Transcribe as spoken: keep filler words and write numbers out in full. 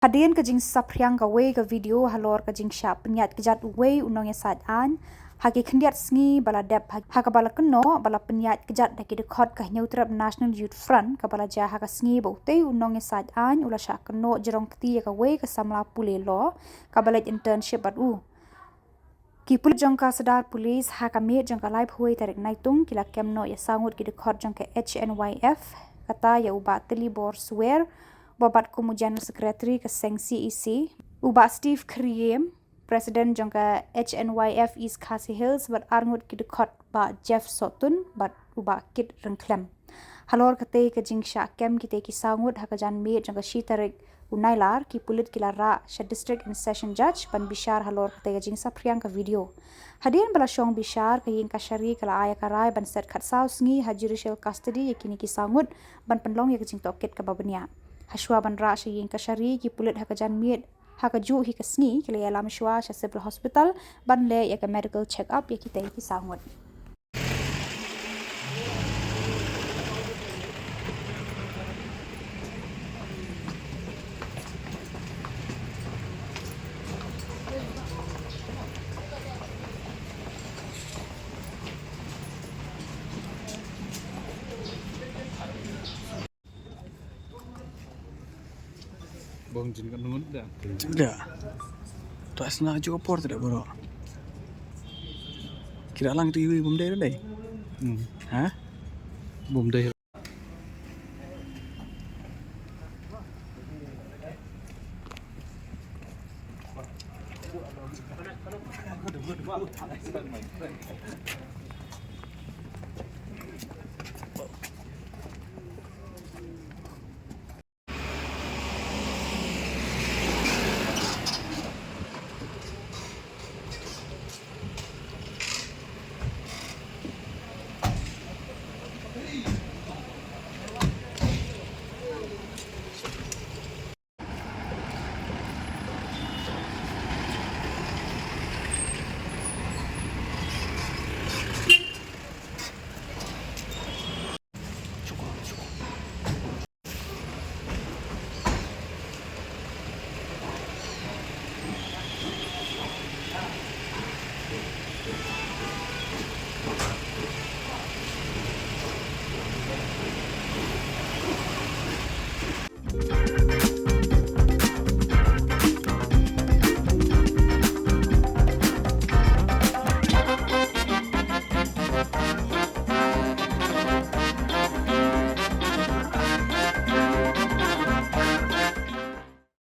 Hadien ka jingsaphriang kawei ka video halor ka jingshah pynïaid kjat uwei u nongïasaid aiñ ha ki khyndiat sngi ba la dep, ha kaba la kynnoh ba la pynïaid kjat da ki dkhot ka Hynñiewtrep National Youth Front kaba la jia ha ka sngi ba utei u nongïasaid aiñ u la shah kynnoh jrong kti ïa kawei ka samla pule law kaba leit internship bad u. Ki pulit jong ka Sadar Police ha ka miet jong ka laiphew tarik Naitung ki la kem noh ïa saw ngut ki dkhot jong ka H N Y F, kata ïa u Bah Tilibor Swer, uba bat kum u General Secretary ka seng C E C, u Bah Steve Khriem, President jong ka H N Y F East Khasi Hills, bad ar ngut ki dkhot, Bah Jeff Sohtun bad u Bah Kit Ryngkhlem. Halor katei ka jingshah kem kitei ki saw ngut ha ka janmiet jong ka shi tarik u Nailar, ki pulit ki la rah sha District and Session Judge ban bishar halor katei ka jingsaphriang ka video. Hadien ba la shong bishar, ka ïing kashari ka la ai ïa ka rai ban set khatsaw sngi ha judicial custody ïa kine ki saw ngut ban pynlong ïa ka jingtohkit kaba bniah. Hashwa ban rah sha ïing kashari, ki pulit ha ka janmiet ha kajuh hi ka sngi ki la ïalam shwa sha Civil Hospital ban leh ïa ka medical check up ïa kitei ki saw ngut. Bong jin kan nun da. Jin da. To asna ju por da boro. Kira lang tu iwi bum dei dei. Hmm. Ha? Bum dei.